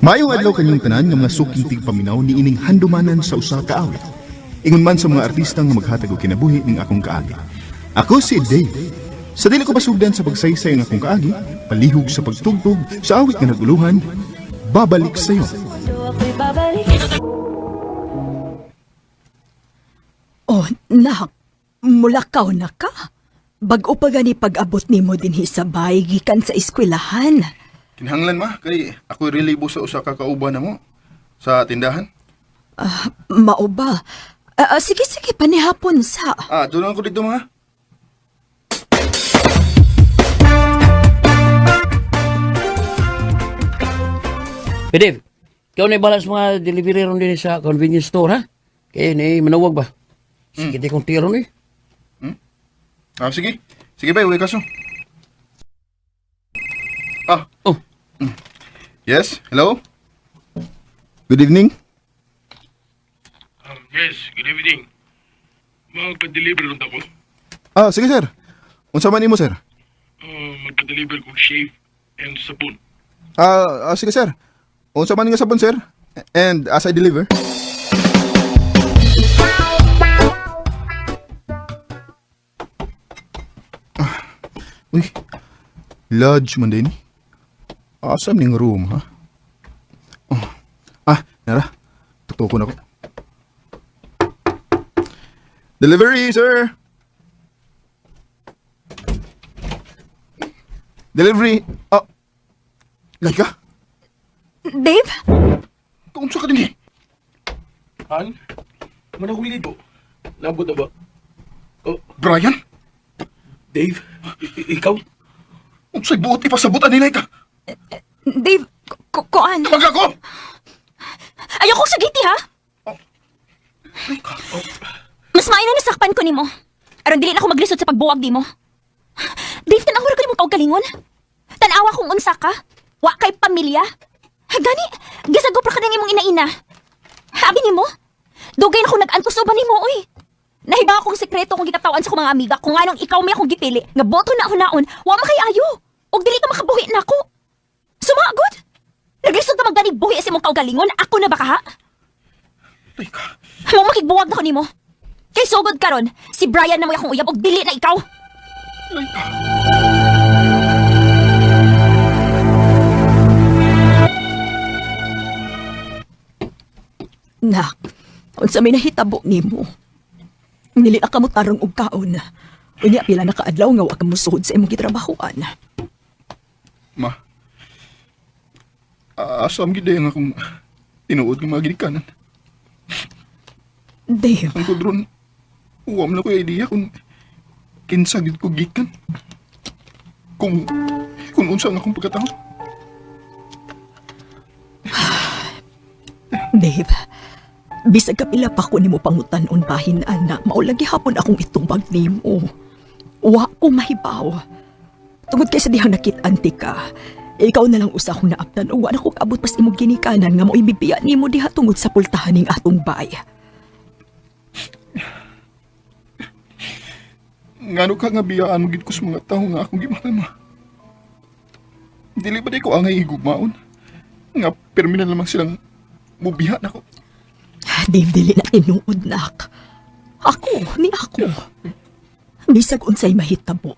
Maayong adlaw kanyong tanan nga mga suking tigpaminaw ni ining handumanan sa usa ka awit. Ingon man sa mga artista nga maghatag og kinabuhi ning akong kaagi. Ako si Dave. Sa dili ko pasugdan sa pagsaysay ang akong kaagi, palihog sa pagtugtog sa awit nga naguluhan, babalik sayo. Oh, nak, mulakaw na ka. Bag-o pa gani pag-abot nimo dinhi sa bahay gikan sa eskwelahan. Kinahanglan ma, kay ako relibo sa usa ka kauban namo sa tindahan. Mao ba? Sige, sige, panihapon sa. Ah, doon ko dito ma. Hey Dave, ikaw na balance mga delivery ron din sa convenience store, ha? Kaya ni manawag ba? Sige, di kong tiro ni. Ah, sige. Sige ba, uwi kaso. Ah, Oh, yes, hello? Good evening. Yes, good evening. Magpa-deliver lang ako. Ah, sige sir. Unsa man nimo sir? Magpa-deliver kong shave and sabon. Sige sir. Unsa man nga sabon sir? And as I deliver. Ah, uy. Lodge man din. Asa ning room ha? Oh. Ah, nara. Tuktukon ako. Delivery, sir. Delivery. Oh. Laika. Dave? Kung sa ka din eh. Han? Mana akong ligo? Nabot na ba? Oh, Brian? Dave? Ikaw? Unsay buot ipasabutan ni Laika? Dave, kuan. Tawag ako! Ayoko sagiti ha. Laika. Mas maayo na nasakpan ko nimo. Aron dili na ako maglisod sa pagbuwag nimo. Dave, tan-awa ra ko nimo kaugalingon. Tan-awa kung unsa ka. Wa kay pamilya. Gani, gisagop ra ka ng imong ina-ina. Abi nimo? Dugay na ko nag-antos uban nimo oy. Nahiba akong sekreto kung gikatawan sa akong mga amiga kung anong ikaw may akong gipili nga boto na hunaon, wa man kay ayo. Og dili ka makabuhi nako. Sumagod. Naglisod ka magdanig buhi sa imong kaugalingon, ako na ba kaha? Laika. Mo makigbuwag na ko nimo. Kay sugod karon, si Brian na mo akong uyab og dili na ikaw. Laika. Nak, unsa may nahitabo nimo? Nili na kamo tarong og kaon. Unya pila na kaadlaw nga wa ka mosuhod sa imong gitrabahoan. Ma. Asa am gid ang akong tinuod nga mga ginikanan. Dave, Ang kudron, uwam na ko yung idea kung kinsa gid ko gikan. Kung unsa ang akong pagkatao. Dave, bisag kapila pa ko nimo pangutan-on bahin ana, mao lagi hapon akong itubag nimo. Wa ko mahibaw. Tungod kay sa dihang nakit-an ti ka, ikaw na lang usa akong naaptan ug wa na ko kaabot pas imong ginikanan nga mo'y bibiya nimo diha tungod sa pultahan ning atong bay. Ngano ka nga biyaan mo gid ko sa mga tawo nga akong gimahal ma. Dili ba di ko angay higugmaon? Nga pirmi na lamang silang mubiha nako. Dave, dili na tinuod nak. Ako, ni ako. Bisag unsay mahitabo.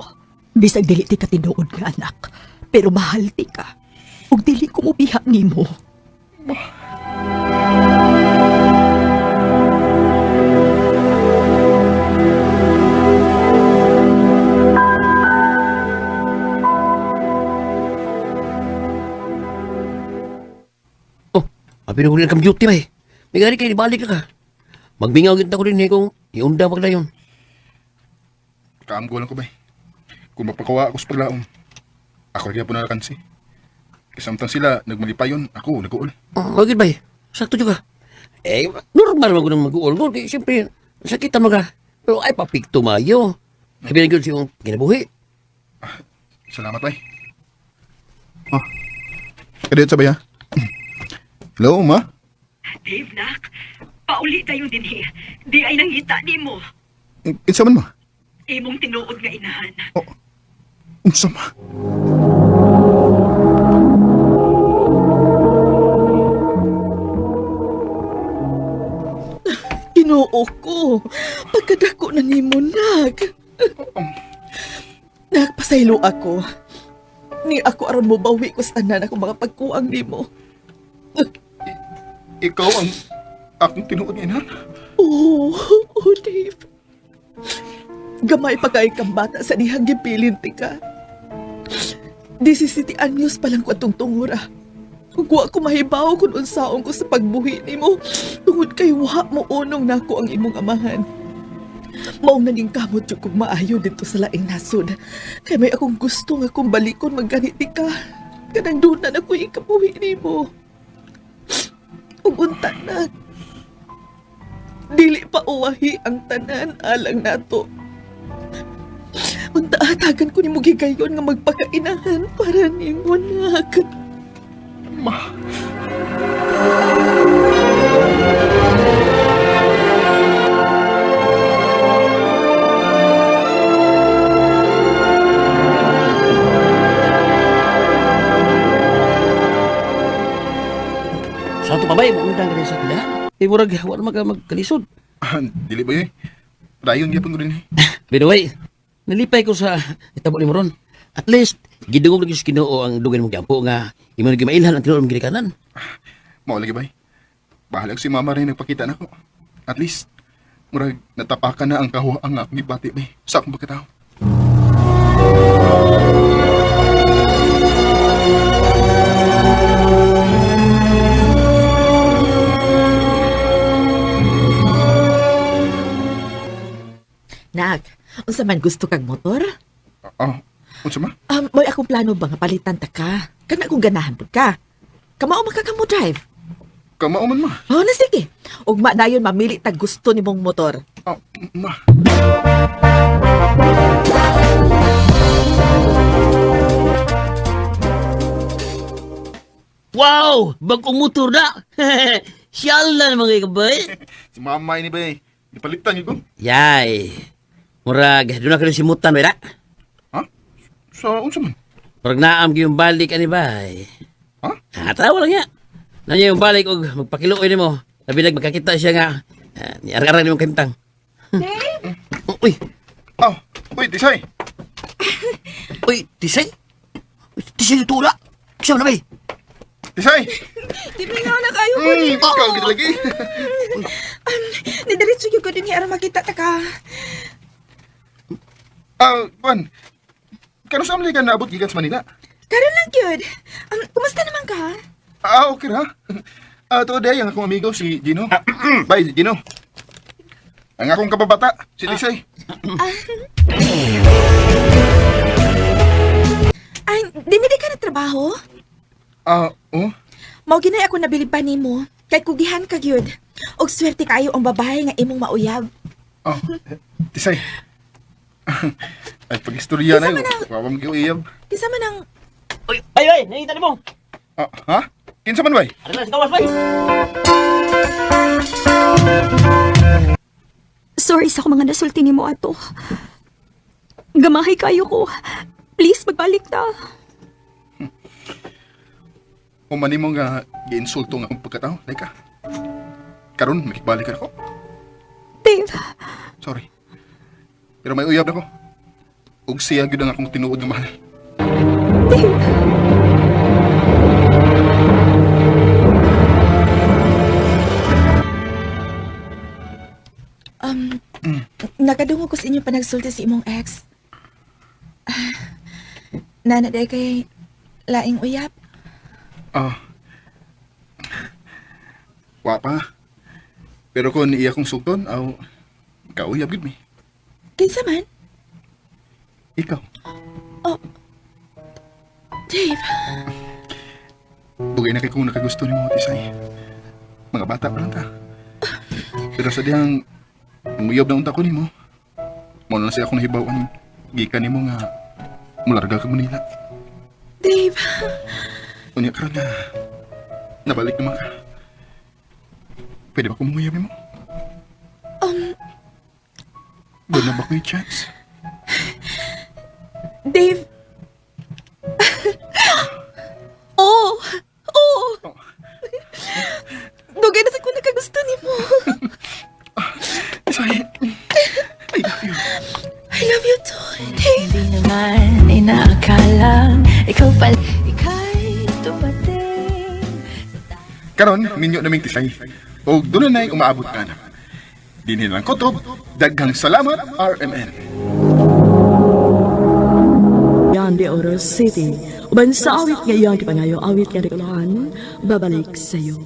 Bisag dili ti ka tinuod nga anak. Pero mahal ti ka. Ug dili ko mobiha nimo. Oh, abi na ko rin ang duty ba eh. May gani kayo, ibalik na ka. Magbingaw gid na ko rin eh kung iunda pag dayon. Kaamgo lang ko bay. Kung mapakawa ako sa paglaom, ako rin po nalakansi. Kasamtang sila, nagmalipayon, ako nag-uol. Oh, gid ba eh. Sakto juga. Eh, normal man ko nang mag-uol ko. Kaya siyempre, sakit ang mga. Pero ay, papikto mayo. Sabi na yun siyang kinabuhi. Salamat bay. Ah, kadiyot sa bay ha? Hello, ma? Dave, nak. Pauli tayo dinhi. Di ay nangita nimo. Kinsa man ma? Imong tinuod nga inahan. Oh, unsa ma? Ginoo ko. Pagkadako na nimo, nak. Nagpasaylo ako. Ni ako aron mo bawi ko sa tanan ako mga pagkuang nimo. Ikaw ang akong tinuod nga inahan. Oo, oh, Dave. Gamay pa kay kang bata sa dihang gipilin ti ka. 17 anyos pa lang ko atong tungura. Ug wa ko mahibaw kung unsaon ko sa pagbuhi nimo tungod kay wa mo unong nako ang imong amahan. Maong naging kamot jud kog maayo dito sa laing nasod. Kay may akong gusto nga kung balikon magganit ti ka. Kanang doon na ko ikabuhi nimo. Ug unta na dili pa uwahi ang tanan alang nato. Unta atagan ko nimo gigayon nga magpakainahan para nimo nak. Ma. Sa ato pa bay, maundang ka rin sa pila. Eh, murag, wala man ka magkalisod. Ah, dili ba yun? Dayon gyapon ko din eh. By the way, nalipay ko sa itabo ni Moron. At least, gidungog lagi sa Ginoo ang dugay mong giampo nga imo naging mailhan ang tinuod mong ginikanan. Mao lagi bay. Bahalag si mama rin nagpakita nako. At least, murag natapakan na ang kahuang nga akong gibati bay sa akong pagkatao. Nak, unsa man gusto kag motor? Ah, unsa ma? May akong plano ba nga palitan ta ka? Kana kung ganahan pud ka. Kamao man ka mo drive. Kamao man ma. Oh, na sige. Ugma dayon mamili tag gusto nimong motor. Ah, ma. Wow! Bagong motor na! Siyala na mga kabay! Si mama ini bay. Gipalitan gyud ko. Yay! Murag, doon na ka rin simutan, bay na. Ha? Sa unsa man? Murag naam yung balik, ani bay. Ha? Ah, tawa lang niya. Nanyo yung balik og magpakiluoy nimo. Labi nag magkakita siya nga. Ah, ni arang-arang nimong kentang. Uy, Ah, uy, tisay. uy, tisay. Uy, tisay yung tula. Siya na bay. Tisay. Timingaw na kayo ko. Ikaw gid lagi. Nidiretso gyud ko dinhi aron makita ta ka. Ah, Juan. Kano sa ka naabot gikan sa Manila? Karon lang gyud. Kumusta naman ka? Ah, okay ra. Ah, tuod ay ang akong amigo si Gino. Bye, Gino. Ang akong kababata, si Tisay. Ay, dinili ka na trabaho? Ah, oh. Mao ginay ako nabilib pa nimo. Kay kugihan ka gyud. Og swerte kayo ang babae nga imong mauyab. Oh, Tisay. Ay, pag-istorya na Kinsa yun. man ang- Wa man iyab. Kinsa man ang Uy, ay, ay, nakita nimo. Ah, ha? Kinsa man bay? Arang lang sa kawas bay. Sorry sa akong mga nasulti nimo ato. Gamahay kayo ko. Please, magbalik ta. Humani mo nga giinsulto nga akong pagkatao. Like Karon, makibalik ka ako. Dave, Sorry. Pero may uyab na ko. Ug siya gyud ang akong tinuod nga mahal. Dave. Nakadungog ko sa inyong panagsulti sa imong ex. Ah, nana day kay laing uyab. Ah. Wa pa. Pero kung iya kong sugton, aw kauyab gyud mi. Kinsa man? Ikaw. Dave, Dugay na kay kung nakagusto nimo Tisay. Mga bata pa lang ta. Pero sa dihang muyab na unta ko nimo. Mo na siya akong nahibaw-an gikan nimo nga mularga ka Manila. Dave. Unya karon na nabalik naman ka. Pwede ba kumuyab nimo? Doon na ba ko'y chance? Dave. Oo. Oo. Dugay na sa ko nakagusto nimo. I love you too, Dave. Hindi naman inaakalang ikaw pala. Ika'y dumating. Karon minyo naming tisay. Og dunay umaabot ka na. Dinhi lang kutob, daghang salamat RMN. Yan de Oro City. Uban sa awit nga iyang gipangayo, awit nga dekulahan, babalik sa iyo.